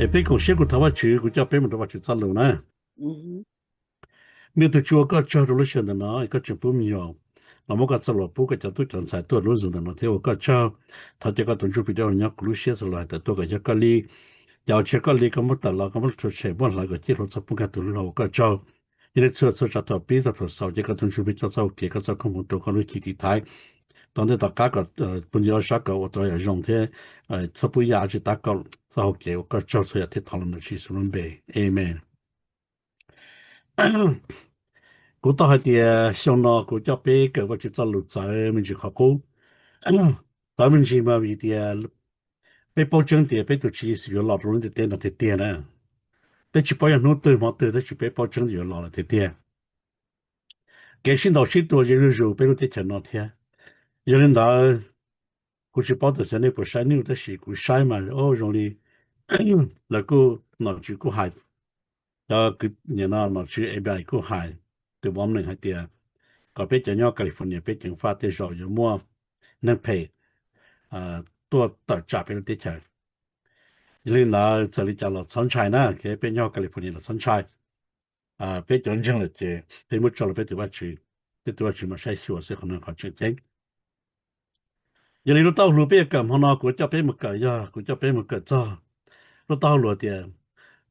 Es peb koom siab kuv thov Vajtswv, kuv coj peb mus rau Vajtswv txoj lus na. Nws tus Tswv ua koj tsaug rau lub sij hawm ntawm no, koj tseem pub me nyuam los muab koj txoj lus pub koj cov tub cov ntxhais tuaj lub zoo ntawm no thiab ua koj tsaug. Thov cov koj tus ntsuj plig dawb nyob kuv lub siab txhua los hais tawm tuaj kom yog koj li. Yog ua tsheb koj li koj muab tawm los koj muab rhuav tshem muab hlawv kom ciaj hluas txog pub nkag tus lub hauv ua koj tsaug. Yog li txhua txhua tsav thaum pib txog thaum xaus ces koj tus ntsuj plig coj txoj hau kev koj txoj koob hmoov rau koj lub cim tiv thaiv. Tos ntej tom qab kom pus ntsis ob sab kom ua tau yam zoo thiab txhob pub yam tsi tab kaum txoj hau kev ua koj tsaug txhua yam thiab thov los ntawm Tswv Yexus lub npe. Amees. Kuv tau hais tias xyoo no kuv coj peb kawm Vajtswv txoj lus txawv me ntsis qhov qub. Txawv me ntsis mas vim tias peb paub tseeb tias peb tus Tswv Yexus yuav los rau lub ntiaj teb no tiag tiag na. Peb tsis paub yog hnub twg hmo twg tab sis peb paub tseeb tias yuav los lawm tiag tiag. Kev sib ntaus sib tua ze zuj zus peb lub teb chaws no thiab. Yog li ntawd, kuv tsis paub tias xyov nej puas saib news tab sis kuv saib mas zoo li lawv kuj, nom tswv kuj hais, cov nom tswv F B I kuj hais, tus Warnock hais tias kom peb cov nyob California peb ceev faj tej zaum yuav muaj neeg phem tuaj tawm tsam peb lub teb chaws. Yog li ntawd txawm li cas los txhob ntshai na, peb nyob California los txhob ntshai. Peb cov ntseeg lawm ces peb muab tso rau peb tus Vajtswv, peb tus Vajtswv mas saib xyuas xwb qhov no qhov tseem ceeb. Yog li lub taub hau hluas peb yuav kawm hmo no kuv coj peb mus kawm, yog kuv coj peb mus kawm txog lub taub hau hluas tias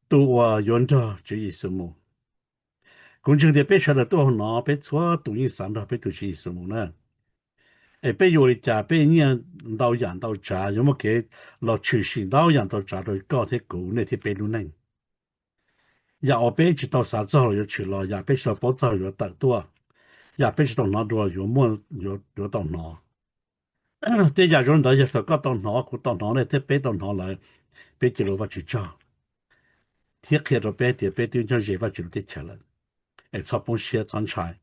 tus uas yuav nrog Tswv Yexus mus. Kuv ntseeg tias peb sawv daws tuaj hauv no peb txhua tus yeej xav nrog peb tus Tswv Yexus mus na. Es peb yuav ua li cas, peb nyiaj ntau yam ntau tsav, yuav muaj kev los tshwm sim ntau yam ntau tsav rau koj thiab kuv, nej thiab peb lub neej. Yam uas peb tsis tau xav txog los yuav tshwm los, yam peb tsis tau paub txog yuav tawm tuaj, yam peb tsis tau hnov dua yuav muaj, yuav tau hnov. Tej yam zoo li ntawd yog thaum koj tau hnov, kuv tau hnov, nej thiab peb tau hnov lawm, peb cia li ua Vajtswv tsaug thiab qhia rau peb tias peb twb nyob ze Vajtswv lub teb chaws lawm. Es txhob poob siab txhob ntshai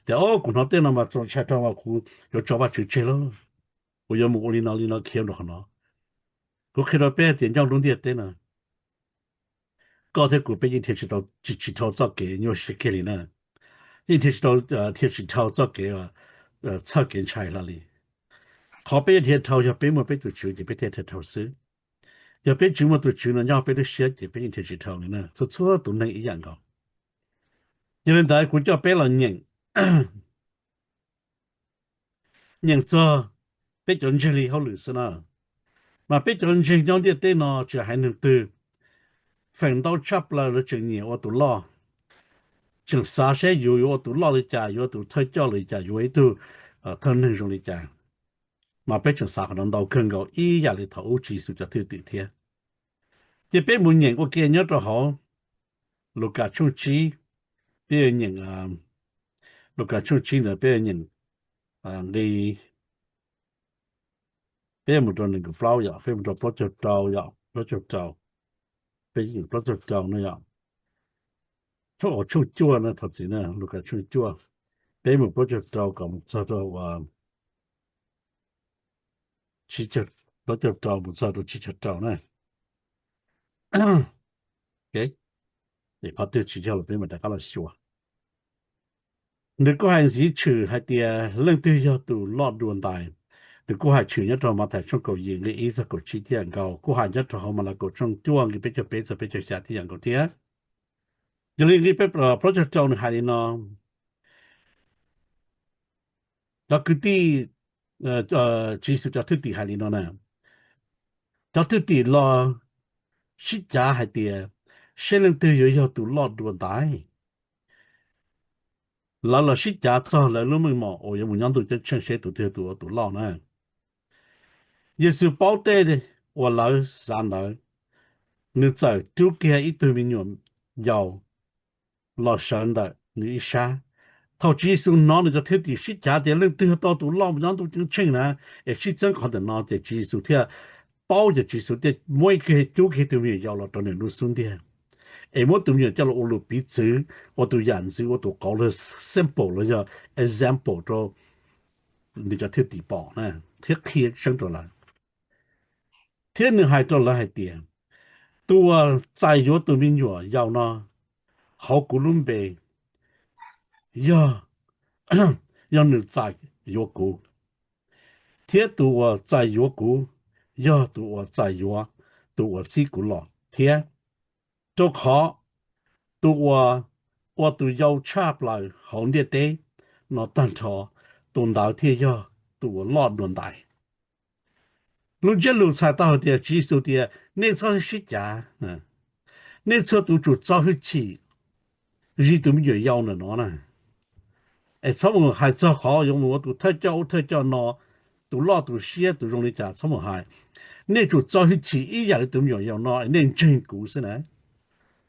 tias, o, kuv hnov tej no mas txaus ntshai rau mas kuv yuav tso Vajtswv tseg lauj, kuv yuav mus ua li no li no khiav rau qhov no. Kuv qhia rau peb tias nyob lub ntiaj teb no, koj thiab kuv peb yeej dhia tsis tau, tsis, tsis dhau txoj kev nyuaj siab kiag li na. Yeej dhia tsis tau, dhia tsis dhau txoj kev txhawj kev ntshai hlo li. Qhov peb yuav dhia dhau yog peb muaj peb tus Tswv ces peb thiaj dhia dhau xwb. Yog peb tsis muaj tus Tswv no nyob peb lub siab ces peb yeej dhia tsis dhau li na. Txhua txhua tus neeg ib yam nkaus. Yog li ntawd kuv coj peb los nyeem, nyeem txog peb cov ntseeg li hauj lwm xwb na. Mas peb cov ntseeg nyob ntiaj teb no tsis hais neeg twg, feem ntau tshaj plaws lawv tseem nyiam ua tus loj, tseem xav seb yus yuav ua tus loj li cas, yuav ua tus thawj coj li cas, yuav ua ib tug thawj neeg zoo li cas. Mas peb tseem xav qhov no ntau kawg nkaus ib yam li thaum ub Tswv Yexus cov thwj tim thiab. Ces peb mus nyeem ua ke nyob rau hauv Lukas tshooj tsib, peb yuav nyeem, Lukas tshooj tsib ntawd peb yuav nyeem nqi, peb mus rau nees nkaum plaub yom, peb mus rau plaub caug rau yom, plaub caug rau, peb nyeem plaub caug rau no yom. Tshooj, tshooj cuaj no thov txim na, Lukas tshooj cuaj, peb mus plaub caug rau kom mus txog rau plaub caug rau mus txog rau tsib caug rau na. Phab twg tsis yog los peb mam rov qab los xyuas. Nws kuj hais ntxiv tshwm hais tias leej twg yog tus loj dua ntais. Nws kuj hais tshwm nyob rau Mathais tshooj kaum yim nqi ib txog kaum tsib thiab yam nkaus, kuj hais nyob rau hauv Malakaus tshooj cuaj nqi peb caug peb txog peb caug xya thiab yam nkaus thiab. Yog li nqi plaub caug rau nws hais li no, cov kwv tij, Tswv Yexus cov thwj tim hais li no na, cov thwj tim los sib cav hais tias seb leej twg yuav yog tus loj dua ntais. Lawv los sib cav txog lawv lub meej mom uas yuav mus nyob ntuj ceeb tsheej seb tus twg yog tus ua tus loj na. Yexus paub tej uas lawv xav ntawd, nws txawm rub kiag ib tug me nyuam yaus los sawv ntawm nws ib sab. Thaum Tswv Yexus hnov nws cov thwj tim sib cav tias leej twg yog tau tus loj mus nyob ntuj ceeb tsheej na, es sib txeeb qhov ntawm no ces Tswv Yexus thiaj paub, ces Tswv Yexus thiaj muab ib kiag cub kiag tus me nyuam yaus los rau nws lub xub ntiag, es muab tus me nyuam coj los ua lus piv txwv, ua tus yam ntxwv, ua tus qauv los symbol los yog example rau nws cov thwj tim pom na, thiab qhia tseeb rau lawv. Thiab nws hais rau lawv hais tias, tus uas txais yuav tus me nyuam yaus no hauv kuv lub npe, yog, yog nws txais yuav kuv, thiab tus uas txais yuav kuv, yog tus uas txais yuav tus uas txib kuv los thiab. Rau qhov tus uas ua tus yau tshaj plaws hauv ntiaj teb no tag nrho, tus ntawd thiaj yog tus uas loj dua ntais. Lub ntsiab lus txhais tau hais tias Tswv Yexus tias nej txhob sib cav, nej txhua tus tsum txo hwj chim zij tus me nyuam yaus ntawm no na. Es txhob mus hais txog qhov yuav mus ua tus thawj coj ub thawj coj no, tus loj tus siab tus zoo li cas txhob mus hais. Nej tsum txo hwj chim ib yam li tus me nyuam yaus no es nej ntseeg kuv xwb na.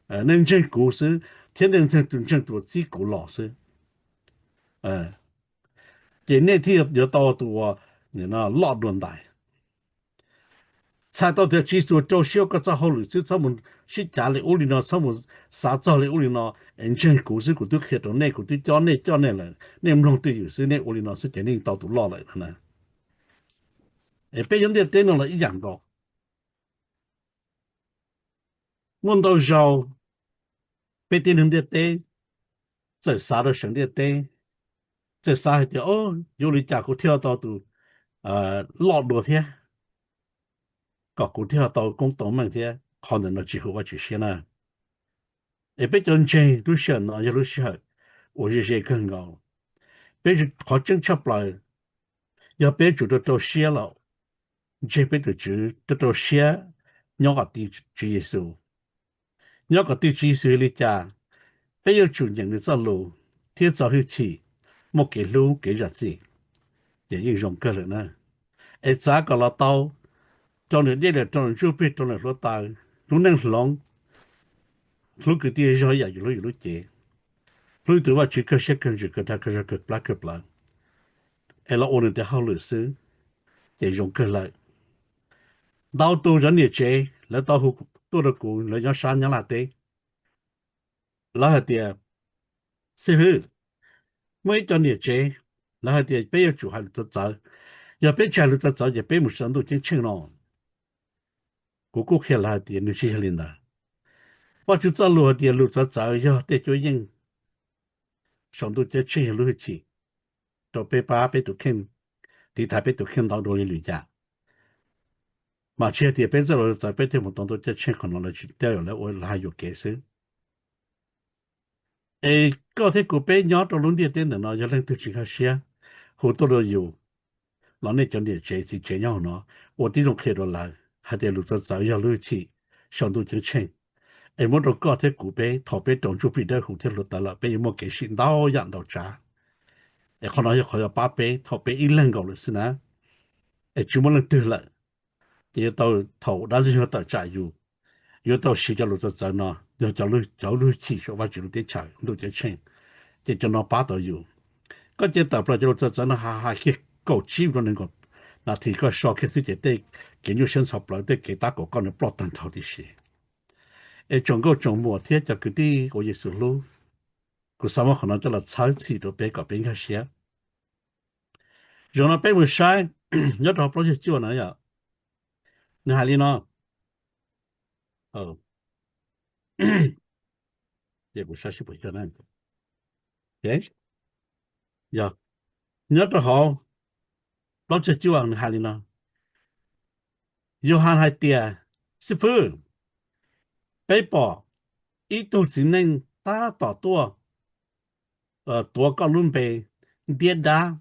Nej ntseeg kuv xwb thiab nej ntseeg tus, ntseeg tus uas txib kuv los xwb, ces nej thiaj yuav tau tus uas loj dua ntais. Txhais tau tias Tswv Yexus rau siab ua koj txoj hauj lwm xwb, txhob mus sib cav li ub li no, txhob mus xav txog li ub li no, es ntseeg kuv xwb, kuv twb qhia rau nej, kuv twb cob nej, coj nej lawm, nej mloog twj ywm xwb, nej ua li no xwb ces nej tau tus loj lawm no na. Es peb nyob ntiaj teb no los ib yam nkaus. Muaj ntau zaus peb tib neeg ntiaj teb txawm xav rau sawv ntiaj teb, txawm xav hais tias, o, yuav ua li cas kuv thiaj tau tus loj dua thiab, kom kuv thiaj tau koob tau meej thiab. Qhov ntawm no tsis huv Vajtswv siab na. Es peb cov ntseeg lub sij hawm no yog lub sij hawm uas ze ze kawg nkaus. Peb, qhov tseeb tshaj plaws yog peb tsum rau rau siab los ntseeg peb tus Tswv, rau rau siab nyob kom ti Tswv Yexus. Nyob kom ti Tswv Yexus li cas, peb yuav tsum nyeem nws txoj lus thiab txo hwj chim, muaj kev hlub kev zam txim, ces yeej zoo kawg lawm na. Es txav kom los tau rau nws dej, rau nws ntsuj plig, rau nws hluav taws, hlub neej hloov, hlub kwv tij zog ib yam yus hlub yus lub cev, hlub tus Vajtswv kawg siab kawg ntsws kawg dag kawg zog kawg plab kawg plawv, es los ua nws tes hauj lwm xwb, ces zoo kawg lawm. Ntau tus cov niam tsev lawv tau hu tuaj rau kuv, lawv nyob sab Nyab Laj teb, lawv hais tias, xib hwb, muaj ib co niam tsev, lawv hais tias peb yuav tsum hais lus txawv txawv, yog peb tsis hais lus txawv txawv ces peb mus saum ntuj ceeb tsheej no. Kuv kuj qhia lawv hais tias nws tsis yog li ntawd. Vajtswv txoj lus hais tias lus txawv txawv yog tej cuab yeej, saum ntuj ceeb tsheej yog lub hwj chim rau peb pab peb tus kheej, tiv thaiv peb tus kheej ntau dua li lwm yam. Mas tsis hais tias peb txawj lus txawv peb thiaj mus tau ntuj ceeb tsheej, qhov no lawv tsis, tej zaum lawv ua lawv hais yuam kev xwb. Es koj thiab kuv peb nyob rau lub ntiaj teb ntawm no, yog leej twg tsis nkag siab hu tuaj rau yus los nej cov niam tsev txiv tsev nyob hauv no, ua tib zoo qhia rau lawv hais tias lus txawv txawv yog lub hwj chim saum ntuj ceeb tsheej. Es muab rau koj thiab kuv peb, thaum peb raug ntsuj plig dawb huv thiab hluav taws lawm, peb yuav muaj kev sim ntau yam ntau tsav. Es qhov no yog qhov yuav pab peb thaum peb ib leeg nkaus lawm xwb na. Es tsis muaj leej twg lawm, ces yuav tau, thaum dab ntxwg nyoog tawm tsam yus, yuav tau siv cov lus txawv txawv no, yog cov, cov lub hwj chim saum Vajtswv lub teb chaws ntuj ceeb tsheej, ces cov no pab tau yus. Koj cia tawm plaws cov lus txawv txawv no hais, hais kiag kaum tsib rau nees nkaum nas this koj so kiag xwb ces tej kev nyuaj siab ntxhov plawv, tej kev tab kaum koj nws ploj tag nrho tib si. Es tsoom nkauj tsoom muam thiab cov kwv tij uas Yexus hlub, kuv xav muab qhov no coj los txhawb txhim rau peb kom peb nkag siab. Zaum no peb mus saib nyob rau plaub caug cuaj na yom, nws hais li no. Ces kuv saib seb puas yog na. Yog, nyob rau hauv plaub caug cuaj nws hais li no. Yauhas hais tias, xib fwb, peb pom ib tug txiv neej tab tom tuaj tuav koj lub npe ntiab dab.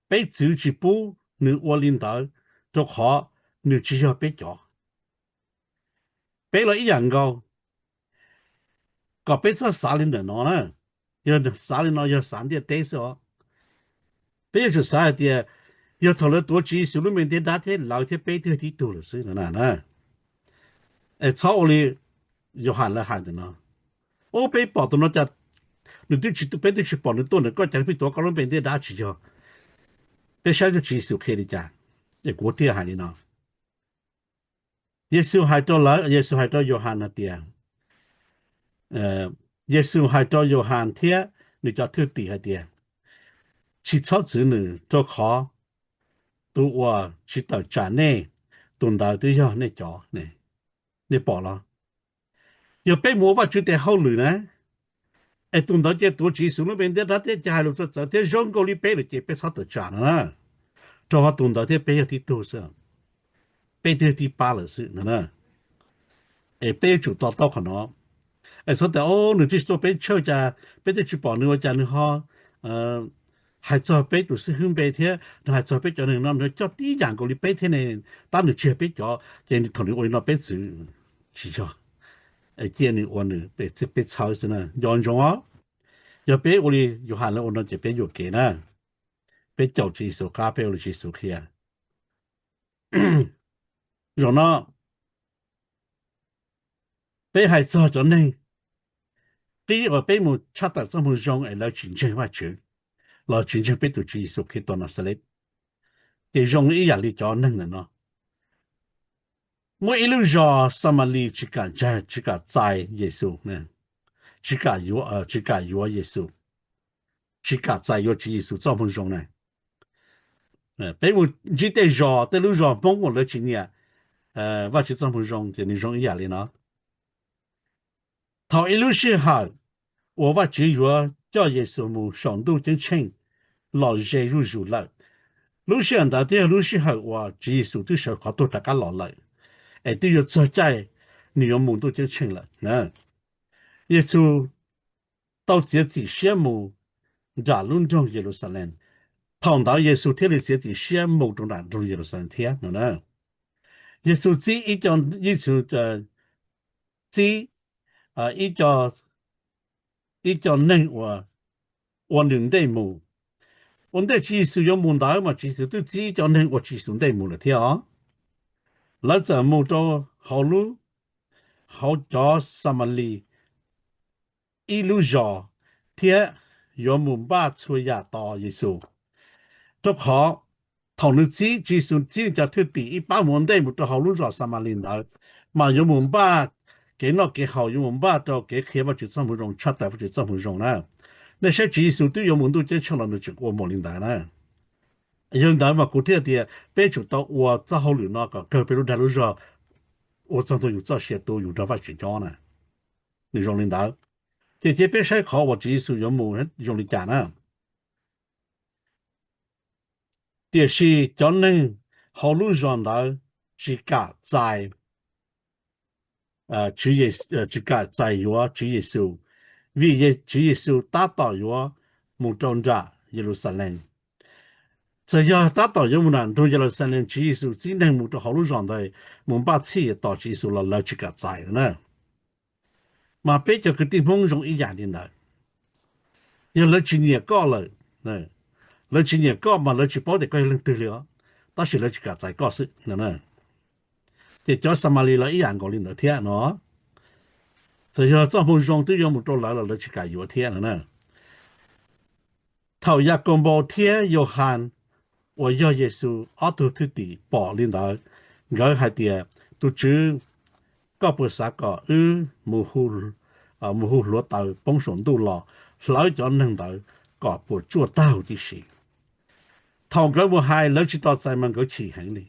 Peb txwv tsis pub nws ua li ntawd, rau qhov nws tsis yog peb cov. Peb los ib yam nkaus, kom peb txhob xav li ntawm no na. Yog xav li no yog xav ntiaj teb xwb os. Peb yuav tsum xav hais tias yog thaum lawv tuav Tswv Yexus lub npe ntiab dab thiab lawv thiab peb twb yog tib tug lawm xwb no na. Es txhob ua li Yauhas lawv hais ntawm no. Ub, peb pom tus no cas nws twb tsis, peb twb tsis pom nws tuaj ntawm koj, cas pheej tuav koj lub npe ntiab dab tsis yog? Peb saib Tswv Yexus qhia li cas. Es kuv thiaj hais li no. Yexus hais rau lawv, Yexus hais rau Yauhas hais tias, Yexus hais rau Yauhas thiab nws cov thwj tim hais tias, tsis txhob txwv nws, rau qhov tus uas tsis tawm tsam nej, tus ntawd twb yog nej cov. Nej pom los? Yog peb mus ua Vajtswv tes hauj lwm na, es tus ntawd cia tuav Tswv Yexus lub npe ntiab dab thiab cia hais lus txawv txawv thiab zoo nkauj li peb lawm ces peb txhob tawm tsam no na, rau qhov tus ntawd thiab peb yog tib tug xwb, peb twb yog tib pab lawm xwb no na. Es peb yuav tsum to taub qhov no. Es txhob tias, o, nws twb tsis tuaj peb church cas peb twb tsis pom nws ua cas nws ho hais txog peb tus xib hwb npe thiab nws hais txog peb cov neeg no nws coj tib yam nkaus li peb thiab ne, tab nws tsis yog peb cov ces thaum nws ua li no peb txwv. Tsis yog, cia nws ua nws, peb txhawb xwb na. Nco ntsoov os, yog peb ua li Yauhas lawv ua no ces peb yuam kev na. Peb caum Tswv Yexus qab, peb ua li Tswv Yexus qhia. Zaum no peb hais txog cov neeg qib uas peb mus tshaj tawm txoj moo zoo es lawv tsis ntseeg Vajtswv los tsis ntseeg peb tus Tswv Yexus Khetos Naxales, ces zoo ib yam li cov neeg ntawm no. Muaj ib lub zos Xamalis tsis kam ntseeg, tsis kam txais Yexus, tsis kam yuav, tsis kam yuav Yexus, tsis kam txais yuav Tswv Yexus txoj moo zoo na. Peb mus ntsib tej zos, tej lub zos Hmoob uas lawv tsis nyiam Vajtswv txoj moo zoo ces nws zoo ib yam li no. Thaum ib lub sij hawm uas Vajtswv yuav coj Yexus mus saum ntuj ceeb tsheej los ze zuj zus lawm, lub sij hawm ntawd thiaj yog lub sij hawm uas Tswv Yexus twb sawv qhov tuag rov qab los lawm, es twb yuav txog caij nws yuav mus ntuj ceeb tsheej lawm. Yexus tau txiav txim siab mus nram lub nroog Yeluxalees. Thaum ntawd Yexus thiaj li txiav txim siab mus rau nram nroog Yeluxalees thiab no na. Yexus txib ib co, Yexus txib ib co, ib co neeg uas ua nws ntej mus. Ua ntej Tswv Yexus yuav mus ntawd mas Tswv Yexus twb txib ib co neeg ua Tswv Yexus ntej mus lawm thiab os. Lawv txawm mus rau hauv lub, hauv cov Xamalis ib lub zos thiab yuav mus npaj txhua yam tos Yexus. Rau qhov thaum nws txib, Tswv Yexus txib nws cov thwj tim ib pab mus ua ntej mus rau hauv lub zos Xamalis ntawd, mas yuav mus npaj kev noj kev haus, yuav mus npaj rau kev qhia Vajtswv txoj moo zoo, tshaj tawm Vajtswv txoj moo zoo na. Nej saib Tswv Yexus twb yuav mus ntuj ceeb tsheej los nws tseem ua mus li ntawd na. Yog li ntawd mas kuv thiaj tias peb tsum tau ua txoj hauj lwm no kom kawg peb lub dag lub zog, ua txog ntua yus txoj sia tu yus nrog Vajtswv nyob na. Nws zoo li ntawd. Ces cia peb saib qhov uas Tswv Yexus yuav mus zoo li cas na. Tiam sis cov neeg hauv lub zos ntawd tsis kam txais, tsis kam txais yuav Tswv Yexus, vim Tswv Yexus tab tom yuav mus rau nram Yeluxalees. Txawm yog tab tom yuav mus nram nroog Yeluxalees, Tswv Yexus txib neeg mus rau hauv lub zos ntawd mus npaj txhij tos Tswv Yexus los lawv tsis kam txais na. Mas peb cov kwv tij Hmoob zoo ib yam li ntawd. Yog lawv tsis nyiam koj lawm, lawv tsis nyiam koj mas lawv tsis paub tias koj yog leej twg li os, tab sis lawv tsis kam txais koj xwb. Ces cov Xamalis los ib yam nkaus li ntawd thiab no. Txawm yog txoj moo zoo twb yuav mus rau lawv los lawv tsis kam yuav thiab no na. Thaum Yakaunpaus thiab Yauhas uas yog Yexus ob tug thwj tim pom li ntawd, nkawd hais tias, Tus Tswv, koj puas xav kom wb mus hu hluav taws poob saum ntuj los hlawv cov neeg ntawd kom puas tsuaj tag huv tib si? Thaum nkawd mus hais lawv tsis tos txais mas nkawd chim heev li.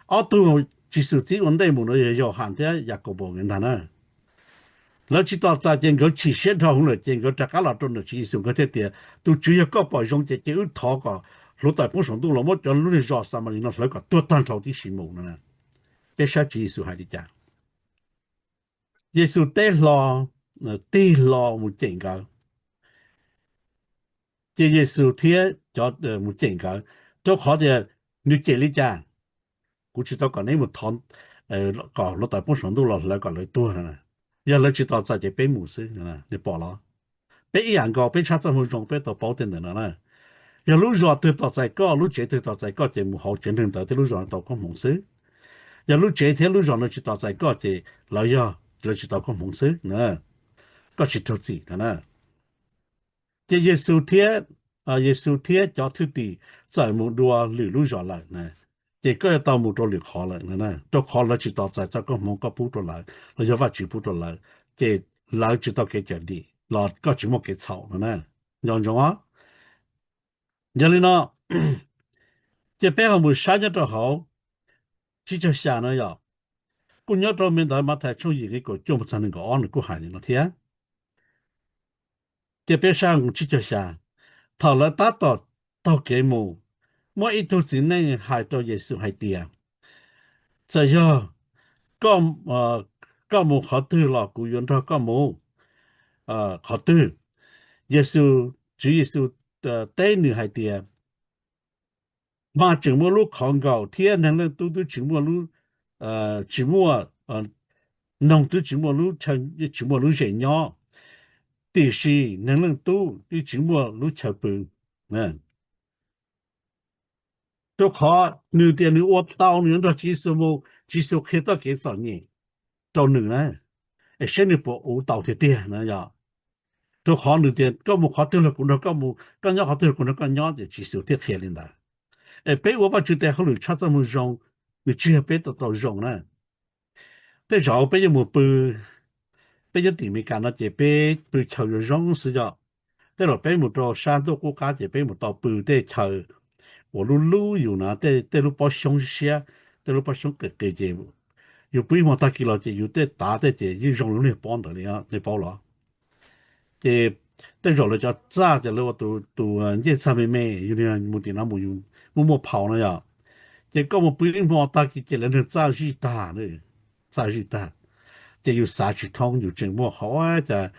Ob tug Tswv Yexus txib ua ntej mus no yog Yauhas thiab Yakaunpaus nkawd ntag na. Lawv tsis tos txais ces nkawd chim siab dhau hwv lawm ces nkawd rov qab los rau ntawm Tswv Yexus, nkawd thiaj tias, Tus Tswv, yog koj pom zoo ces cia wb thov kom hluav taws poob saum ntuj los muab cov lub niag zos Xamalis no hlawv kom tuag tag nrho tib si mus no. Peb saib Tswv Yexus hais li cas. Yexus teb hlo, tig hlo mus cem nkawd. Ces Yexus thiab cov mus cem nkawd, rau qhov tias nws cem li cas, kuv tsis tau kom neb mus thov kom hluav taws poob saum ntuj los hlawv kom lawv tuag no. Yog lawv tsis tos txais ces peb mus xwb, nej pom los? Peb ib yam nkaus, peb tshaj txoj moo zoo peb tau paub tej ntawd no na. Yog lub zos twg tos txais koj, lub tsev twg tos txais koj ces mus hauv tsev neeg ntawd thiab lub zos no tau koob hmoov xwb. Yog lub tsev thiab lub zos no tsis tos txais koj ces lawv yog lawv tsis tau koob hmoov xwb na. Koj tsis raug txim no na. Ces Yexus thiab, Yexus thiab cov thwj tim txawm mus dua lwm lub zos lawm, ces koj yuav tau mus rau lwm qhov lawm, rau qhov lawv tsis tos txais txoj koob hmoov koj pub rau lawv los yog Vajtswv pub rau lawv, ces lawv tsis tau kev cawm dim los koj tsis muaj kev txhaum no na. Nco ntsoov os. Yog li no, ces peb ho mus saib nyob rau hauv tsib caug xya no yom, kuj nyob rau me ntawd Mathais tshooj yim nqe kaum cuaj mus txog nees nkaum ob nws kuj hais li no thiab. Ces peb saib tsib caug xya, thaum lawv tab tom taug kev mus, muaj ib tug txiv neej hais rau Yexus hais tias, Txawm yog koj, Koj mus qhov twg los kuv yuav nrog koj mus qhov twg. Yexus, Tswv Yexus teb nws hais tias, hma tseem muaj lub qhov nkaus thiab Neeg Leej Tub twb tsis muaj, tsis muaj, noog twb tsis muaj lub, tsis muaj lub zes nyob, tiam sis Neeg Leej Tub twb tsis muaj lub chaw pw. Rau qhov nws tias nws ua tau, nws yuav nrog Tswv Yexus mus, Tswv Yexus qhia txoj kev txom nyem rau nws na, es saib nws puas uv tau tiag tiag na yom. Rau qhov nws tias koj mus qhov twg los kuv nrog koj mus, koj nyob qhov twg los kuv nrog koj nyob, ces Tswv Yexus thiaj qhia li ntawd. Es peb ua Vajtswv tes hauj lwm tshaj txoj moo zoo, nws tsis yog peb tau tau zoo na. Tej zaum peb yuav mus pw, peb nyob tim Amelikas no ces peb pw chaw zoo zoo xwb yom. Tej zaum peb mus rau sab ntuj qub qab ces peb mus tau pw tej chaw uas lub lub yus na, tej lub pob xyoob siab siab, tej lub pob xyoob qis qis ces yus pw ib hmo tag kis los ces yus tej tav tej ces yeej zoo li lub niag pob ntawd li, nej paub los? Ces tej zaum lawv cov txaj ces lawv ua tus ncej txag me me, yus mus tim no mus yus muaj muaj phau no yom. Ces koj mus pw ib hmo tag kis ces lawv nrog txaj zij tag, txaj zij tag. Ces yus xav tsis thoob, yus tseem muaj qhov cas,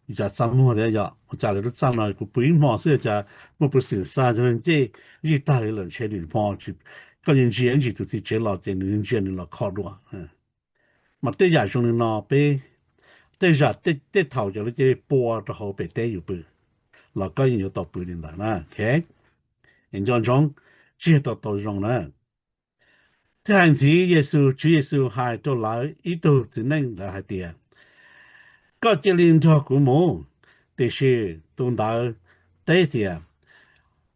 yus cas txaj muag thiab yom, ua cas lawv lub txaj no kuv pw ib hmo xwb cas muaj peev xwm xa ncej zij tag li lawm, ntshe lwm hmo koj ntsia ntsis tus txiv tsev los ces nws ntsia nws los kho dua. Mas tej yam zoo li no peb, tej yam tej thaum cov lawv cia li pua rau hauv pem teb yus pw los koj yeej yuav tau pw li ntawd na. Nco ntsoov, tsis yog tau tau zoo na. Thiab hais ntxiv Yexus, Tswv Yexus hais rau lawv ib tug txiv neej ntawd hais tias, koj cia li nrog kuv mus. Tiam sis tus ntawd teb tias,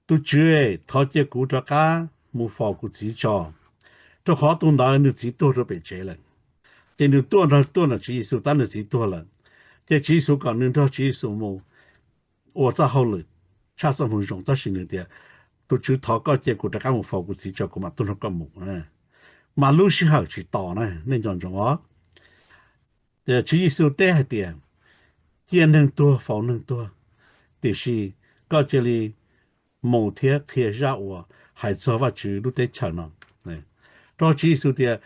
tus Tswv, thov cia kuv rov qab mus faus kuv txiv tso, rau qhov tus ntawd nws txiv tuag rau pem tsev lawm. Ces nws tuaj nrog, tuaj nrog Tswv Yexus tab nws txiv tuag lawm. Ces Tswv Yexus kom nws nrog Tswv Yexus mus ua txoj hauj lwm tshaj txoj moo zoo, tab sis nws tias, tus Tswv, thov koj cia kuv rov qab mus faus kuv txiv tso kuv mam tuaj nrog koj mus. Mas lub sij hawm tsis tos na, nej nco ntsoov os. Tswv Yexus teb hais tias, cia neeg tuag faus neeg tuag, tiam sis koj cia li mus thiab qhia zaj uas hais txog Vajtswv lub teb chaws no. Rau Tswv Yexus tias,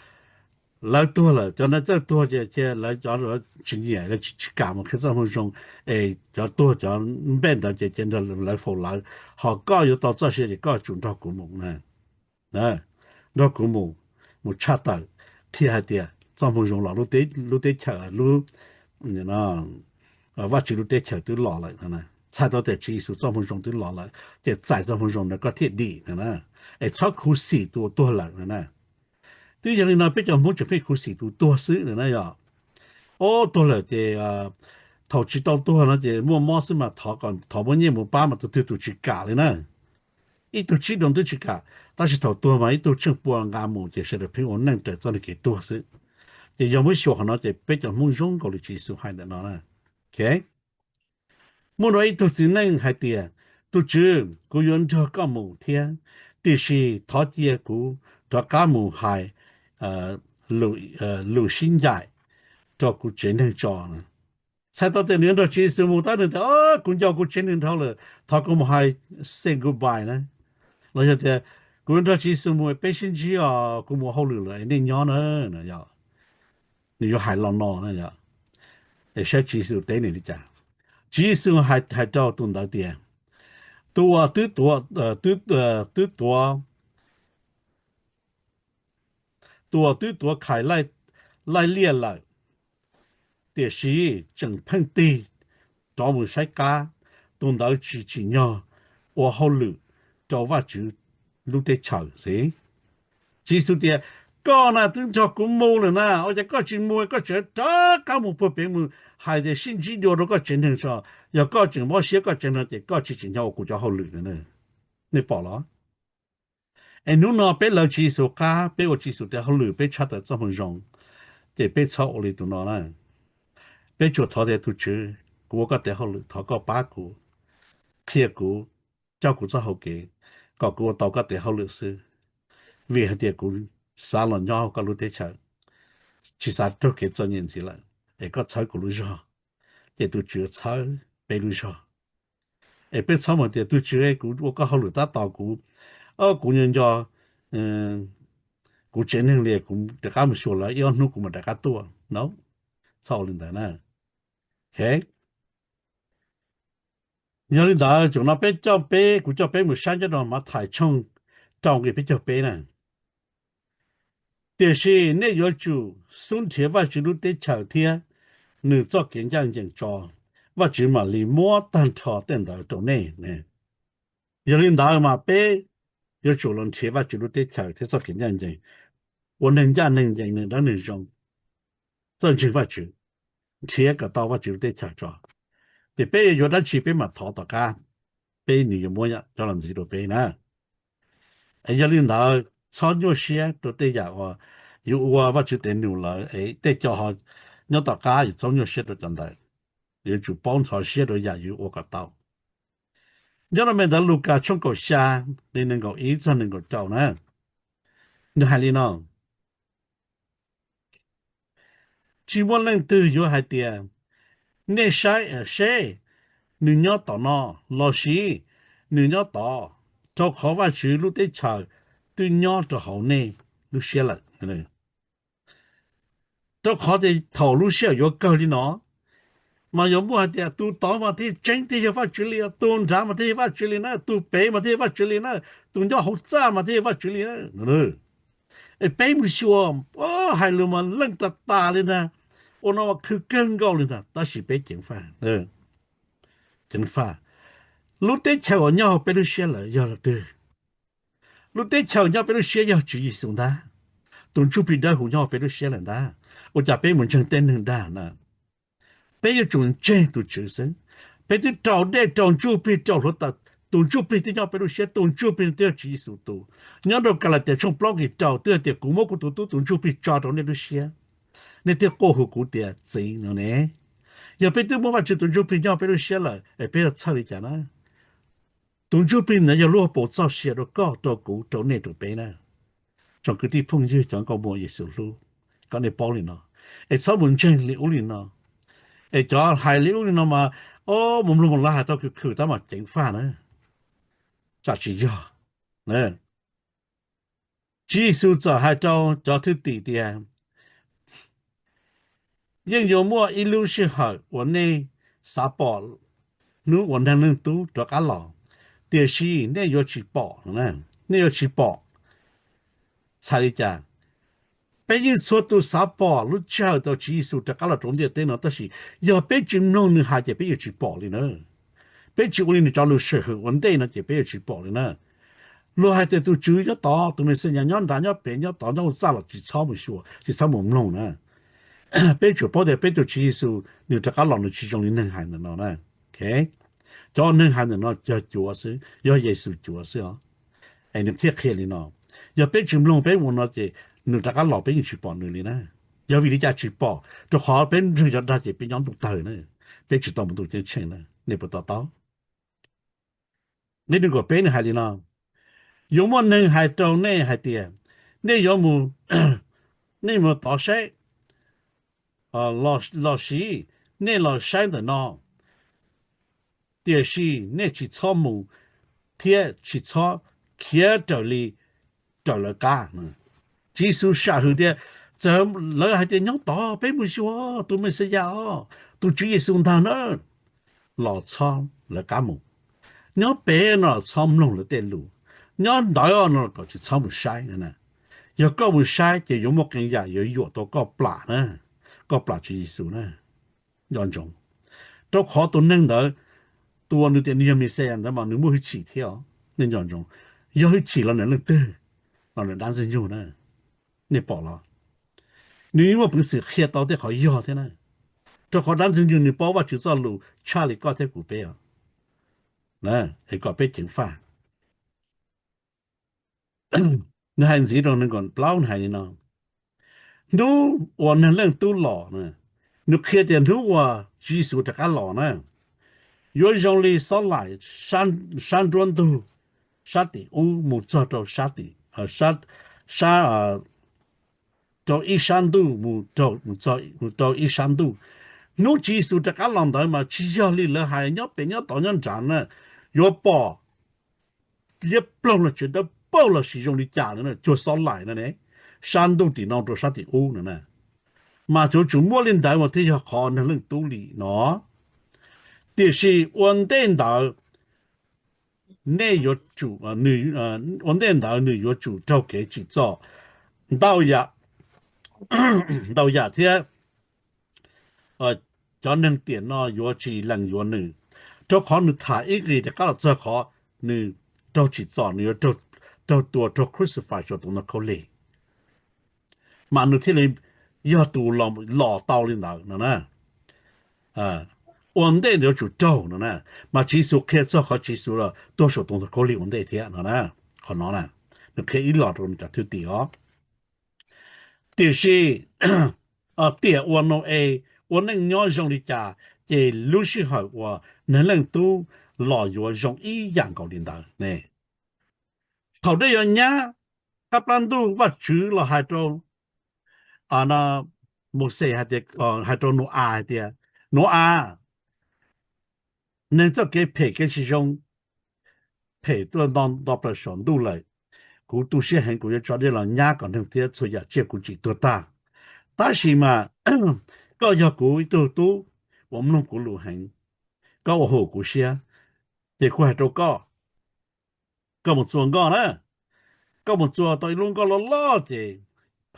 lawv tuag lawm, cov ntawd txawj tuag ces cia lawv cov tsis nyiam, lawv tsis kam mus qhia txoj moo zoo, es cov tuag cov npej ntawd ces cia nrog lawv faus lawv, ho koj yuav tau txoj sia ces koj tsum nrog kuv mus na. Nrog kuv mus, mus tshaj tawm, qhia hais tias txoj moo zoo los lub teb chaws, lub Vajtswv lub teb chaws twb los lawm. Txhais tau tias Tswv Yexus txoj moo zoo twb los lawm, ces txais txoj moo zoo ntawd koj thiaj dim na, es txhob khuv xim tus uas tuag lawm na. Twb yog li no peb cov Hmoob tseem pheej khuv xim tus tuag xwb na yom. Ob, tuag lawm ces thaum tsis tau tuag no ces muaj mob xwb mas thov, thov muab nyiaj mus pab mas tus twg tus tsis kam li na. Ib tug tsib dua twb tsis kam, tab sis thaum tuag mas ib tug tsheej pua nqa mus ces sawv daws pheej ua neej raws txoj kev tuag xwb. Ces yog muab xyuas qhov no ces peb cov Hmoob zoo nkaus li Tswv Yexus hais ntawm no na. Muaj dua ib tug txiv neej hais tias, tus Tswv, kuv yuav nrog koj mus thiab, tiam sis thov cia kuv rov qab mus hais lus sib ncaim rau kuv tsev neeg tso. Txhais tau tias nws yuav nrog Tswv Yexus mus tab nws tias, kuv nco kuv tsev neeg dhau lawm, thov kuv mus hais say goodbye na. Los yog tias, kuv yuav nrog Tswv Yexus mus, peb sib ntsib os, kuv mus hauj lwm lawm es nej nyob na. Nws yuav hais lo no na yom. Es saib Tswv Yexus teb nws li cas. Tswv Yexus hais rau tus ntawd tias, tus uas twb tuav, twb tuav, tus uas twb tuav khais laij liaj lawm, tiam sis tseem pheej tig rov mus saib qab, tus ntawd tsis tsim nyog ua hauj lwm rau Vajtswv lub teb chaws xwb. Tswv Yexus tias, koj na twb nrog kuv mus lawm na, ua cas koj tsis mus, koj tseem rov qab mus puag pem mus hais tias sib ntsib dua rau koj tsev neeg tso. Yog koj tseem mob siab koj tsev neeg no ces koj tsis tsim nyog ua kuv cov hauj lwm na. Nej pom los? Es hnub no peb lawv Tswv Yexus qab, peb ua Tswv Yexus tes hauj lwm, peb tshaj tawm txoj moo zoo, ces peb txhob ua li tus no na. Peb tsuas thov tias, tus Tswv, kuv ua koj tes hauj lwm, thov koj pab kuv, qhia kuv, coj kuv txoj hau kev, kom kuv ua tau koj tes hauj lwm xwb. Vim hais tias kuv xav los nyob hauv koj lub teb chaws, tsis xav raug kev txom nyem ntxiv lawm, es koj txhawb kuv lub zog, ces tus Tswv txhawb peb lub zog. Es peb txhob mus tias, tus Tswv, kuv ua koj hauj lwm tab tom kuv, kuv nco nco kuv tsev neeg li, kuv rov qab mus xyuas lawv ib ob hnub kuv mam rov qab tuaj no. Txhob ua li ntawd na. Ok. Yog li ntawd, tsoom no peb coj peb, kuv coj peb mus saib nyob rau Mathais tshooj rau nqe peb caug peb na. Tiam sis nej yuav tsum xub nrhiav Vajtswv lub teb chaws thiab nws txoj kev ncaj ncees tso, Vajtswv mam li muab tag nrho tej ntawd rau nej. Yog li ntawd mas peb yuav tsum los nrhiav Vajtswv lub teb chaws thiab txoj kev ncaj ncees, ua neeg ncaj neeg ncees, neeg dawb neeg zoo, txawj ntseeg Vajtswv, nrhiav kom tau Vajtswv lub teb chaws tso. Ces peb yuav yuav dab tsi peb mam thov tom qab, peb nws yuav muab cov los ntxiv rau peb na. Es yog li ntawd, txhob nyuaj siab rau tej yam uas yus ua Vajtswv tes num lawm es tej co ho nyob tom qab yus txhob nyuaj siab rau cov ntawd. Yuav tsum paub ntxhov siab rau yam yus ua kom tau. Nyob rau me ntawv Lukas tshooj kaum xya, nqe nees nkaum ib txog nees nkaum rau na, nws hais li no: Tsis muaj leej twg yuav hais tias, nej saib seb, nws nyob tom no, lossis nws nyob tod, rau qhov Vajtswv lub teb chaws twb nyob rau hauv nej lub siab lawm. Rau qhov tias thaum lub sij hawm yuav kawg li no, mas yuav muaj hais tias tus tod mas thiaj tseeb tiag yog Vajtswv li, tus nrad mas thiaj yog Vajtswv li na, tus pem mas thiaj yog Vajtswv li na, tus nyob hauv txaj mas thiaj yog Vajtswv li na. Es peb mus xyuas, hais lus mas leej tas tas li ntag, ua no mas khwv kawg nkaus li ntag, tab sis peb ceev faj, ceev faj. Lub teb chaws uas nyob hauv peb lub siab lawm yog leej twg? Lub teb chaws nyob peb lub siab yog Tswv Yexus ntag. Tus Ntsuj Plig Dawb Huv nyob hauv peb lub siab lawm ntag. Ua cas peb mus ntseeg tej neeg dag na? Peb yuav tsum ntseeg tus Tswv xwb. Peb twb raus dej raus Ntsuj Plig raus hluav taws, tus Ntsuj Plig twb nyob peb lub siab, tus Ntsuj Plig twb yog Tswv Yexus tus. Nyob rau Kalatias tshooj plaub nqe rau twb hais tias kuv muab kuv tus Tub tus Ntsuj Plig tso rau nej lub siab, nej thiaj quaj hu kuv tias Txiv no ne. Yog peb twb muaj Vajtswv tus Ntsuj Plig nyob peb lub siab lawm es peb yuav txhawj li cas na? Tus Ntsuj Plig ntawd yog lub hauv paus txoj sia rau koj, rau kuv, rau nej, rau peb na. Tsoom kwv tij phooj ywg cov nkauj muam Yexus hlub, kom nej paub li no, es txhob mus ntseeg li ub li no. Es cov hais li ub li no mas, o, mus mloog mas lawv hais tau khwv khwv tab mas ceev faj na. Tsam tsis yog. Tswv Yexus txawm hais rau cov thwj tim tias, yeej yuav muaj ib lub sij hawm uas nej xav pom hnub uas Neeg Leej Tub rov qab los, tiam sis nej yuav tsis pom, nej yuav tsis pom. Txhais li cas? Peb yeej txhua tus xav pom lub sij hawm thaum Tswv Yexus rov qab los rau ntiaj teb no, tab sis yog peb tsis mloog nws hais ces peb yuav tsis pom li na. Peb tsis ua li nws cov lus sam hwm ua ntej no ces peb yuav tsis pom li na. Luag hais tias tus Tswv nyob tod, tus Mexiyas nyob nrad, nyob pem, nyob tod, nyob hauv txaj los tsis txhob mus xyuas, tsis txhob mus mloog na. Peb tsuas paub tias peb tus Tswv Yexus nws rov qab los nws tsis zoo li neeg hais ntawm no na. Cov neeg hais ntawm no yog cuav xwb, yog Yexus cuav xwb os. Es nws thiaj qhia li no, yog peb tsis mloog peb ua no ces nws rov qab los peb yeej tsis pom nws li na. Yog vim li cas tsis pom? Rau qhov peb nrog cov dag ces peb nyob ntuj tawg na, peb tsis tau mus ntuj ceeb tsheej na, nej puas to taub? Nqe nees nkaum peb nws hais li no, yuav muaj neeg hais rau nej hais tias, nej yuav mus, nej mus tod saib, los sis nej los saib ntawm no, tiam sis nej tsis txhob mus thiab tsis txhob khiav raws li raws lawv qab. Tswv Yexus sam hwm tias txawm lawv hais tias nyob tod peb mus xyuas tus Mexiyas os, tus Tswv Yexus ntag na, los txhob lawv qab mus. Nyob pem no los txhob mloog lawv tej lus, nyob ntawd no kom tsis txhob mus saib. Yog koj mus saib ces yuav muaj qee yam yuav yuam tau koj plam na, koj plam Tswv Yexus na. Nco ntsoov, rau qhov tus neeg ntawd, tus uas nws tias nws yog Mexiyas ntawd mas nws muaj hwj chim thiab os. Nej nco ntsoov, yog hwj chim los ntawm leej twg? Los ntawm dab Ntxwg Nyoog na. Nej pom los? Nws yeej muaj peev xwm qhia tau tej qhov yog thiab na, rau qhov dab Ntxwg Nyoog nws paub Vajtswv txoj lus tshaj li koj thiab kuv peb os. Es kom peb ceev faj. Nws hais ntxiv rau nees nkaum plaub nws hais li no, hnub uas Neeg Leej Tub los, nws qhia tias hnub uas Tswv Yexus rov qab los na, yuav zoo li xob laim sab nruab ntug sab tim ub mus txog rau sab tim, sab, rau ib sab ntuj mus rau ib sab ntuj. Hnub Tswv Yexus rov qab los ntawd mas tsis yog li lawv hais nyob pem nyob tod nyob nrad na, yuav pom liab ploog los tsev dawb paug los sis zoo li cas na, cuag xob laim na ne, sab ntuj tim no rau sab tim ub no na. Mas yuav tsum muaj li ntawd mas thiaj yog qhov Neeg Leej Tub li no. Tiam sis ua ntej ntawd, nej yuav tsum, ua ntej ntawd nws yuav tsum raug kev tsim txom ntau yam, ntau yam thiab cov neeg tiam no yuav tsis lees yuav nws, rau qhov nws tham ib nqis rov qab los txog qhov nws raug tsim txom, nws yuav raug tua, raug crucify saum tus ntoo khaub lig, mas nws thiaj li yog tus los tau li ntawd no na. Ua ntej yuav tsum raug no na, mas Tswv Yexus qhia txog qhov Tswv Yexus los tuag saum tus ntoo khaub lig ua ntej thiab no na. Qhov no na, nws qhia ib los rau nws cov thwj tim os. Tiam sis tiam uas Nau-es ua neej nyob zoo li cas, ces lub sij hawm uas Neeg Leej Tub los yuav zoo ib yam nkaus li ntawd ne. Thaum dej yuav nyab, qab plab ntuj Vajtswv los hais rau Mauxes hais tias, hais rau Nau-as hais tias, Nau-as, neeg txoj kev phem kev tsis zoo phem tuaj nto plaws saum ntuj lawm. Kuv tu siab heev, kuv yuav tso dej los nyab kom neeg thiab txhua yam tsiaj kuv tsim tuag tag. Tab sis mas koj yog kuv ib tug tub uas mloog kuv lus heev, koj ua haum kuv siab, ces kuv hais rau koj, koj mus txua nkoj na. Koj mus txua tau ib lub nkoj loj loj ces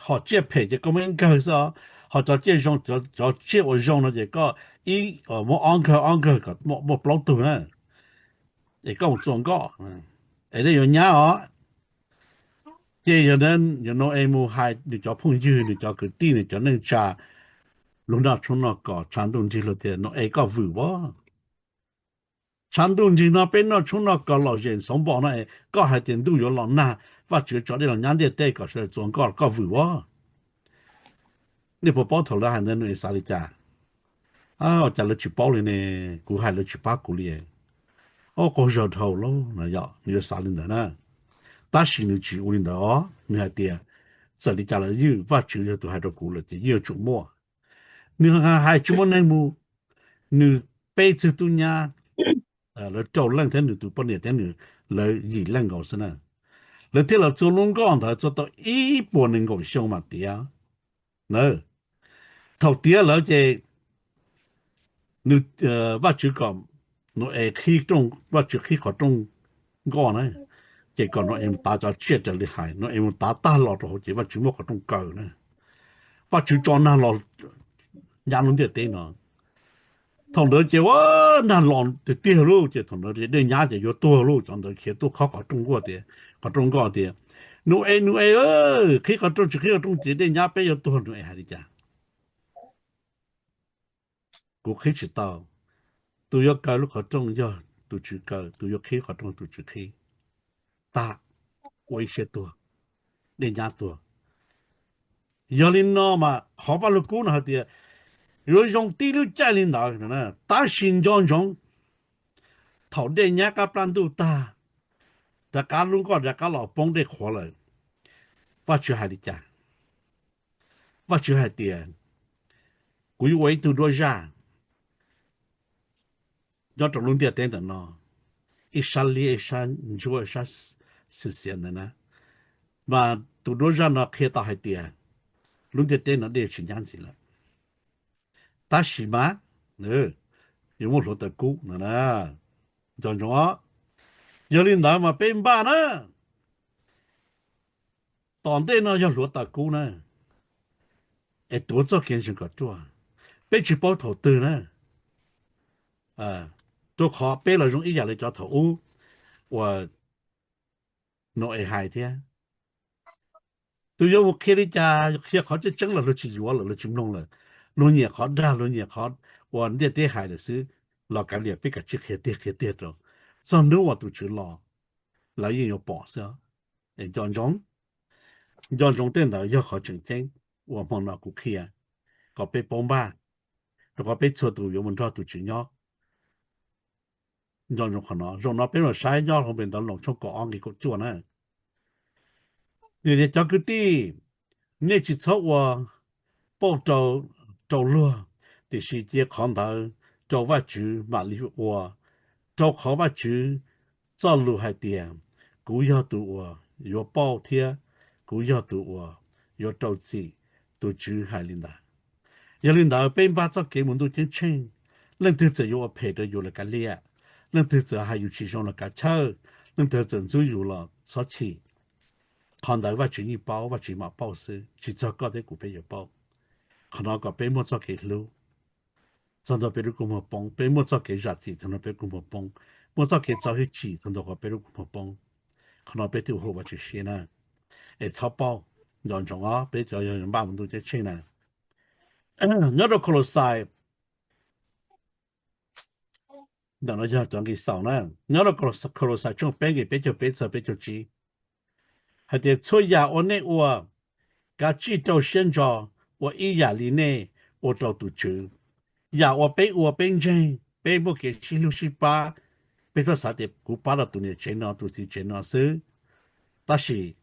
ho tsiaj phem ces koj muab ib nkawg xwb, ho cov tsiaj zoo, cov tsiaj uas zoo no ces koj ib muab ob nkawg ob nkawg kom muaj plaub tug na, es koj mus txua nkoj, es dej yuav nyab os. Ces yog Nau-es mus hais nws cov phooj ywg, nws cov kwv tij, nws cov neej tsa, lub noj tshoob noj kos tshav ntuj nrig lug tias, Nau-es, koj vwm as. Tshav ntuj nrig no peb noj tshoob noj kos lom zem xoov npo no es koj hais tias ntuj yuav los nag, Vajtswv tso dej los nyab ntiaj teb kom sawv daws txua nkoj, koj vwm as. Nej puas paub thaum lawv hais ntawd Nau-es xav li cas? Ua cas lawv tsis paub li ne? Kuv hais lawv tsis pab kuv li. Ua qaug zog dhau lawm no, yog nws yuav xav li ntawd na. Tab sis nws tsis ua li ntawd os, nws hais tias, txawm li cas los ywj, Vajtswv yog tus hais rau kuv lawm ces yeej yuav tsum muaj. Nws hais tsis muaj neeg mus, nws peb txwg tub nyab, lawv rau leej thiab nws tus poj niam thiab nws, lawv yim leej nkaus xwb na. Lawv thiaj los txua lub nkoj ntawd txua tau ib puas nees nkaum xyoo mas tiav na. Thaum tiav lawm ces nws, Vajtswv kom Nau-es qhib rooj, Vajtswv qhib qhov rooj nkoj na, ces kom Nau-es mus tav cov tsiaj raws li hais, Nau-es mus tav tag los rau hauv ces Vajtswv muab qhov rooj kaw na. Vajtswv tso nag los nyab lub ntiaj teb no. Thaum ntawd ces ua nag los tiag tiag lauj, ces thaum ntawd ces dej nyab ces yuav tuag lauj. Cov ntawd khiav tuaj khob qhov rooj nkoj tias, qhov rooj nkoj tias, Nau-es, Nau-es, qhib qhov rooj, tsis qhib qhov rooj ces dej nyab peb yuav tuag. Nau-es hais li cas? Kuv qhib tsis tau. Tus yuav kaw lub qhov rooj yog tus Tswv kaw, tus yuav qhib qhov rooj tus Tswv qhib. Tag, ua ib siab tuag, dej nyab tuag. Yog li no mas qhov Vaj Lug Kub no hais tias yuav zoo tib lub caij li ntawd, tab sis nco ntsoov, thaum dej nyab qab plab ntuj tag, rov qab lub nkoj rov qab los poob dej qhuav lawm, Vajtswv hais li cas? Vajtswv hais tias, kuv yuav ua ib tug duab zaj nyob rau lub ntiaj teb ntawm no, ib sab liab, ib sab ntsuab, ib sab xim xiav ntawd na. Mas tus duab zaj no qhia tau hais tias lub ntiaj teb no dej tsis nyab ntxiv lawm. Tab sis mas yuav muaj hluav taws kub no na. Nco ntsoov os, yog li ntawd mas peb npaj na, tom ntej no yog hluav taws kub na, es tuav txoj kev ntseeg kom ruaj. Peb tsis paub thaum twg na, rau qhov peb los zoo ib yam li cov thaum ub uas Nau-es hais thiab. Tus yuav mus qhia li cas, qhia qhov tseeb tseeb los luag tsis yuav lawm, luag tsis mloog lawm. Luag nyiam qhov dag, luag nyiam qhov uas ntiaj teb hais lawm xwb, los kav liam, peb kav tsij qhia tiag qhia tiag rau txog hnub uas tus Tswv los, lawv yeej yuav pom xwb. Es nco ntsoov, nco ntsoov tej ntawd yog qhov tseem ceeb uas hmo no kuv qhia, kom peb paub npaj, rau qhov peb txhua tus yuav mus nrog tus Tswv nyob. Nco ntsoov qhov no, zaum no peb los saib nyob hauv Npe Ntawv Loos tshooj kaum ob nqe kaum cuaj na. Nws tias, cov kwv tij, nej tsis txhob ua pauj rau, rau luag, tiam sis cia qhov ntawd rau Vajtswv mam li ua, rau qhov Vajtswv txoj lus hais tias, kuv yog tus uas yuav pauj thiab kuv yog tus uas yuav rau txim, tus Tswv hais li ntawd. Yog li ntawd peb npaj txoj kev mus ntuj ceeb tsheej, leej twg txawm yuav ua phem rau yus los kav liam, leej twg txawm hais yus tsis zoo los kav chawj, leej twg txawm ntxub yus los txhob chim. Qhov ntawd Vajtswv yeej paub, Vajtswv mam paub xwb, tsis txog koj thiab kuv peb yuav paub. Qhov no kom peb muaj txoj kev hlub txog ntua peb lub kua muag poob, peb muaj txoj kev zam txim txog ntua peb kua muag poob, muaj txoj kev txo hwj chim txog ntua qhov peb lub kua muag poob. Qhov no peb thiaj ua haum Vajtswv siab na. Es txhob pauj, nco ntsoov os, peb cov yog npaj mus ntuj ceeb tsheej na. Nyob rau Kolosais, ntawm no yog cov nqi xaus na, nyob rau Kolosais tshooj peb nqi peb caug peb txog peb caug tsib, hais tias txhua yam uas nej ua, kav tsij rau siab ntso ua ib yam li nej ua rau tus Tswv. Yam uas peb ua peb ntseeg, peb muaj kev sib hlub sib pab, peb txhob xav tias kuv pab rau tus niam tsev no tus txiv tsev no xwb, tab sis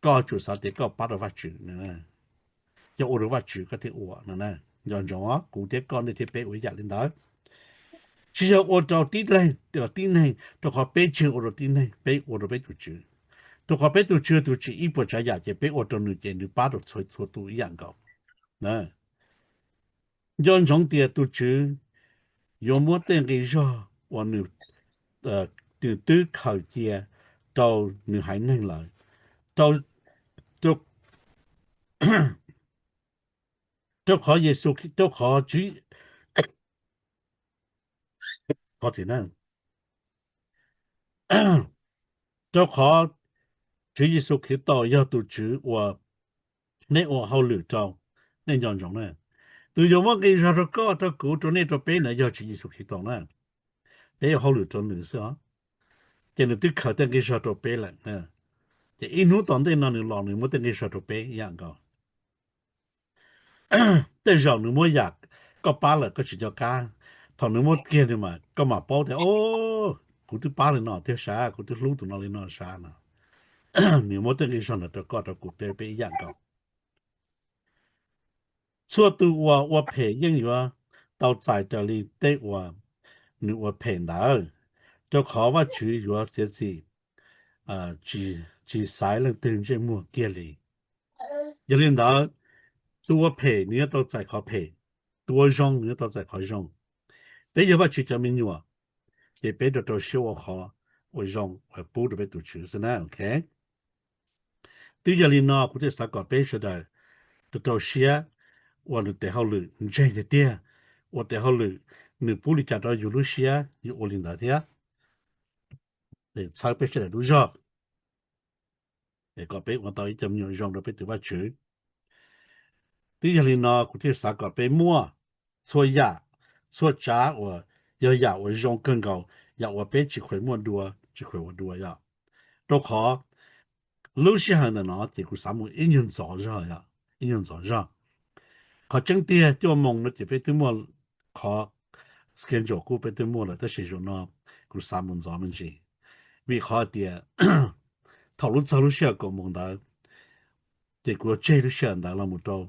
koj tsum xav tias koj pab rau Vajtswv. Yog ua rau Vajtswv koj thiaj ua no na. Nco ntsoov os, kuv thiab koj, nej thiab peb ua ib yam li ntawd. Tsis yog ua rau tib leeg, tib neeg, rau qhov peb tsis ua rau tib neeg, peb ua rau peb tus Tswv. Rau qhov peb tus Tswv tus tsim ib puas tsav yam ces peb ua rau nws ces nws pab rau txhua txhua tus ib yam nkaus. Nco ntsoov tias tus Tswv yuav muab tej nqi zog uas nws twb khaws cia rau nws haiv neeg lawm, rau qhov Yexus, rau qhov Tswv, qhov txim na, rau qhov Tswv Yexus Khetos yog tus Tswv uas nej ua hauj lwm rau. Nej nco ntsoov na, tus yuav muab nqi zog rau koj, rau kuv, rau nej, rau peb na yog Tswv Yexus Khetos na. Peb ua hauj lwm rau nws xwb os. Ces nws twb khaws tej nqi zog rau peb lawm. Ces ib hnub tom ntej no nws los nws muab tej nqi zog rau peb ib yam nkaus. Tej zaum nws muab yam koj pab lawm koj tsis nco qab, thaum nws muab kiag nws mas koj mam paub tias, o, kuv twb pab li no tiag sav, kuv twb hlub tus no li no sav no. Nws muab tej nqi zog ntawd rau koj rau kuv, peb peb ib yam nkaus. Txhua tus uas ua phem yeej yuav tau txais raws li tej uas nws ua phem ntawd, rau qhov Vajtswv yuav txiav txim, tsis xaiv leej twg ntsej muag kiag li. Yog li ntawd, tus ua phem nws yuav tau txais qhov phem, tus ua zoo nws yuav tau txais qhov zoo. Peb yog Vajtswv cov me nyuam, ces peb rau rau siab ua qhov ua zoo uas pub rau peb tus Tswv xwb na. Twb yog li no kuv thiaj xav kom peb sawv daws rau rau siab ua nws tes hauj lwm ntseeg tiag tiag, ua tes hauj lwm nws pub li cas rau yus lub siab yus ua li ntawd thiab. Txhawb peb sawv daws lub zog, kom peb ua tau ib co me nyuam zoo rau peb tus Vajtswv. Twb yog li no kuv thiaj xav kom peb muaj txhua yam, txhua tsav uas yog yam uas zoo kawg nkaus, yam uas peb tsis khuam muaj dua, tsis khuam ua dua yom. Rau qhov lub sij hawm ntawm no ces kuv xav mus ib nyuag ntxov zog, ib nyuag ntxov zog. Qhov tseeb tiag cuaj moos no ces peb twb muaj qhov schedule kuj peb twb muaj lawm, tab sis zaum no kuv xav mus ntxov me ntsis, vim qhov hais tias thaum lub txog lub sij hawm kaum moos ntawd, ces kuv yuav tseg lub sij hawm ntawd los mus rau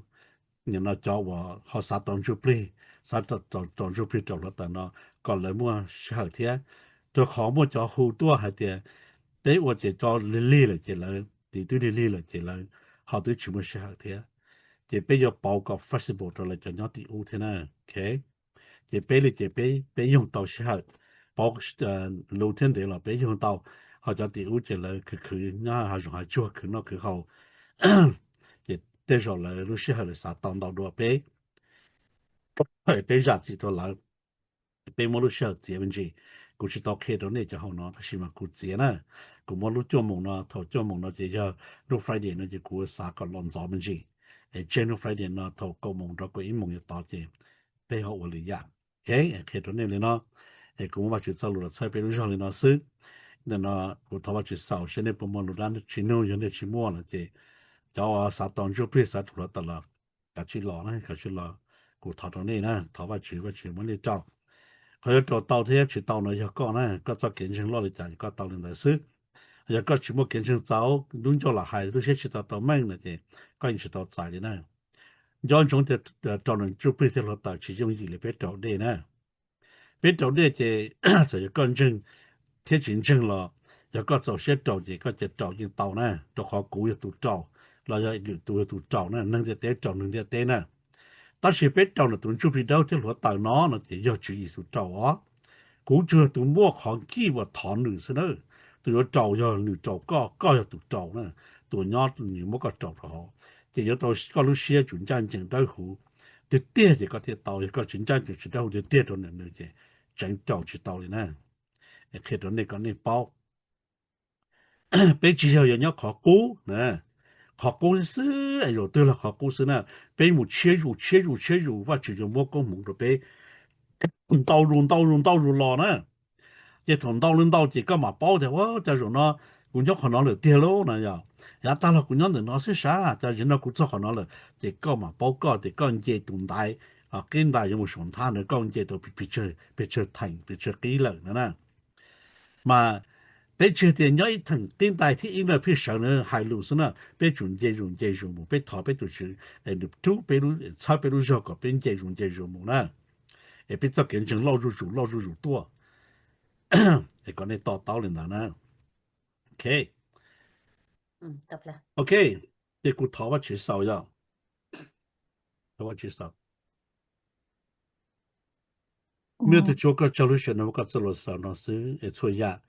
nim no cov uas ho xav tau ntsuj plig, xav tau ntsuj plig rau hluav taws no kom lawv muaj sij hawm thiab. Rau qhov muaj cov hu tuaj hais tias peb ua ces cov lig lig lawm ces lawv, tim twb lig lig lawm ces lawv ho twb tsis muaj sij hawm thiab. Ces peb yuav pauv kom flexible rau lawv cov nyob tim ub thiab na. Ces peb li ces peb yoog tau sij hawm, pauv lus thiab ntev los peb yoog tau. Ho cov tim ub ces lawv khwv khwv nyob hav zoov hav tsuag khwv noj khwv haus, ces tej zaum lawv lub sij hawm lawv xav tau ntau dua peb, peb zam txim rau lawv. Peb muab lub sij hawm txiav me ntsis. Kuv tsis tau qhia rau nej cov hauv no tab sis mas kuv txiav na. Kuv muab lub cuaj moos no, thaum cuaj moos no ces yog lub Friday no ces kuv xav kom los ntxov me ntsis, es tseg lub Friday no thaum kaum moos rau kaum ib moos yuav tod ces peb ho ua lwm yam. Qhia rau nej li no, es kuv muab Vajtswv txoj lus los txhawb peb lub zog li no xwb. Ntawm no kuv thov Vajtswv xaus seb nej puas muaj lus dab tsi nug, yog nej tsis muaj no ces cov uas xav tau ntsuj plig xav rau hluav taws los kav tsij los na, kav tsij los, kuv thov rau nej na, thov Vajtswv, Vajtswv muab nej rau. Qhov yuav rau tau thiab tsis tau no yog koj na, koj txoj kev ntseeg loj li cas koj tau li ntawd xwb. Yog koj tsis muaj kev ntseeg txaus, lub ncauj lam hais lub siab tsis tau tau meej no ces koj yeej tsis tau txais li na. Nco ntsoov tias rau ntsuj plig thiab hluav taws tsis yooj yim li peb rau dej na. Peb rau dej ces txawm yog koj ntseeg thiab tsis ntseeg los yog koj txaus siab rau ces koj cia rau yeej tau na, rau qhov kuv yog tus rau los yog lwm tus yog tus rau na, neeg ntiaj teb rau neeg ntiaj teb na. Tab sis peb rau ntawm tus ntsuj plig dawb thiab hluav taws no no ces yog Tswv Yexus rau os. Kuv tsuas yog tus muaj qhov nkij uas thov nws xwb na. Tus yuav rau yog nws rau koj, koj yog tus rau na. Tus nyob nws muab koj rau rau hauv, ces yuav tau koj lub siab tsum ncaj ncees dawb huv tiag tiag ces koj thiaj tau. Yog koj tsis ncaj ncees tsis dawb huv tiag tiag rau nws ces tseev rau tsis tau li na. Qhia rau nej kom nej paub, peb tsis yog yuav nyob qhov qub na. Qhov qub xwb es zaum twg los qhov qub xwb na. Peb mus tshiab zus tshiab zus tshiab zus, Vajtswv yuav muab koob hmoov rau peb ntau zus ntau zus ntau zus los na. Ces thaum ntau li ntau ces koj mam paub tias, ua cas zaum no kuv nyob qhov no lawm tiag lauj no yom. Yav tag los kuv nyob ntawm no xwb sav, cas zaum no kuv txog qhov no lawm. Ces koj mam paub koj tias koj nce tus ntaiv, qib ntais yuav mus saum nthab na, koj nce tau pes tsawg theem pes tsawg qib lawm no na. Mas peb tsis tias nyob ib theem qib ntais thiab ib naj phij sawv na hais lus xwb na, peb tsum nce zus nce zus mus, peb thov peb tus Tswv es nws rub peb, txhawb peb lub zog kom peb nce zus nce zus mus na. Es peb txoj kev ntseeg loj zuj zus loj zuj zus tuaj. Es kom nej to taub li ntawd na. Ok. Ok, ces kuv thov Vajtswv xaus yom. Thov Vajtswv xaus. Muaj tus Tswv, koj tsaug lub sij hawm no muab koj txoj lus xaus no xwb es txhua yam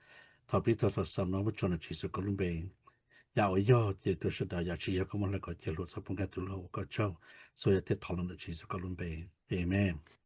thov pib tag thaum xaus no muab tso ntawm Tswv Yexus koj lub npe. Yam uas yog ces rau sawv daws, yam tsis yog koj muab hlawv kom cia hluas txhob poob nqaj tus loj ua koj tsaug. Txhua yam thiaj thov los ntawm Tswv Yexus koj lub npe. Amen.